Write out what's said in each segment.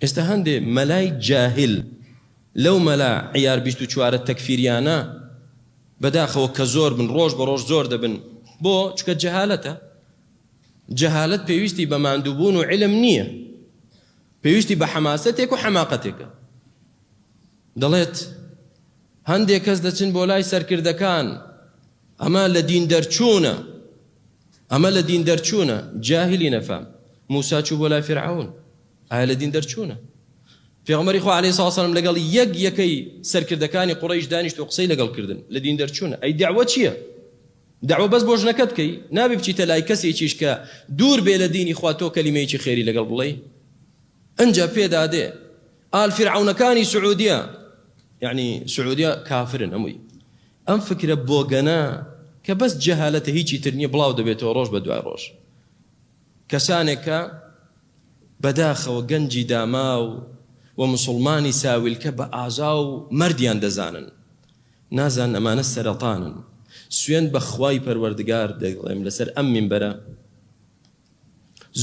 ئێستا هەندێ مەلای جاهیل لەو مەلا عیار 24ە تەکفیریانە بەداخەوە کە زۆر بن ڕۆژ بە ڕۆژ زۆر دەبن بۆ چکە جەهالەتە جەهالەت پێویستی بە ماندووبوون و علم نییە پێویستی بە حەماسەتێک و حەماقەتێکە دەڵێت هەندێک کەس دەچن بۆ لای سەرکردەکان ئەمە لە دین دەرچوونە ئەمە لە دین دەرچوونە جاهلی نەفام موسا چوو بۆ لای فرعون ئایا لە دین دەرچوونە؟ پێغەمبەری خوا عەلەیهی سڵاو وسلام لەگەڵ یەک یەکەی سەرکردەکانی قوڕەیش دانیشت و قسەی لەگەڵ کردن لە دین دەرچوونە. ئەی دەعوە چییە؟ دەعوە بەس بۆ ژنەکەت کەی؟ نابێ بچیتە لای کەسێکیش کە دوور بێ لە دینی خوا تۆ کەلیمەیەکی خێری لەگەڵ بڵێی؟ ئنجا پێدادێ ئال فیرعەونەکانی سعودیە یەعنی سعودیە کافرن هەمووی ئەم فکرە بۆگەنە کە بەس جەهالەتە هیچی تر نییە بڵاو دەبێتەوە ڕۆژ بە دوای ڕۆژ کەسانێک کە بەداخەوە گەنجی داماو و موسوڵمانی ساویلکە بە ئازا و مەردیان دەزانن. نازانن ئەمانە سەرەتانن. سوێند بە خوای پەروەردگار دەڵێم لەسەر ئەم مینبەرە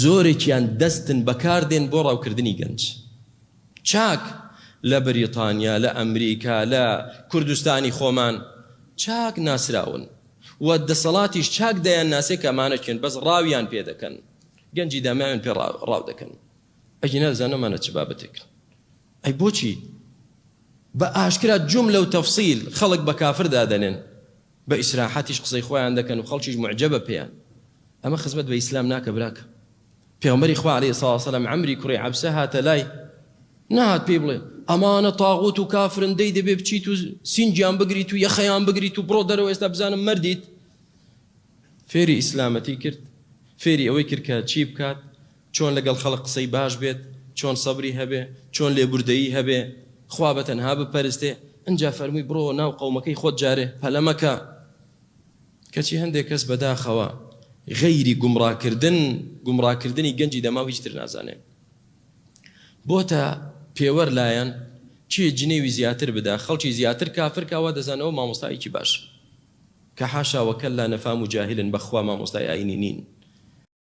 زۆرێکیان دەستن بەکار دێن بۆ ڕاوکردنی گەنج. چاک لە بریتانیا، لە ئەمریکا، لە کوردستانی خۆمان چاک ناسراون و دەسەڵاتیش چاک دەیانناسێ کە ئەمانە کێن بەس ڕاویان پێ دەکەن. گەنجی داماویان پێ ڕاو دەکەن ئەگینا دەزانن ئەمانە چ بابەتێکن. ئەی بۆچی بە ئاشکرا جوملە و تەفسیل خەڵک بە کافر دادەنێن بە ئیسراحەتیش قسەی خۆیان دەکەن و خەڵکیش موعجەبە پێیان ئەمە خزمەت بە ئیسلام ناکە براکە پێغەمبەری خوا عەلەیهی سڵاو وسلام عەمری کوڕی عەبسە هاتە لای نەهات پێی بڵێ ئەمانە تاغوت و کافرن دەی دەبێ بچیت و سینگیان بگریت و یەخەیان بگریت و بڕۆ دەرەوە ئێستا بزانم مەردیت فێری ئیسلامەتی کرد، فێری ئەوەی کرد کە چی بکات، چۆن لەگەڵ خەڵک قسەی باش بێت، چۆن سەبری هەبێ، چۆن لێبوردەیی هەبێ، خوا بە تەنها بپەرستێ، ئنجا فەرمووی بڕۆوە ناو قەومەکەی خۆت جارێ پەلە مەکە. کەچی هەندێک کەس بەداخەوە غەیری گومڕاکردن، گومڕاکردنی گەنجی دەماو هیچ تر نازانێ. بۆتە پێوەر لایان، کێ جنێوی زیاتر بدا، خەڵکی زیاتر کافر کا وا دەزانن ئەوە مامۆستایەکی باشە. کە حاشا وکلا نەفام و جاهیلن بەخوا مامۆستای ئاینی نین.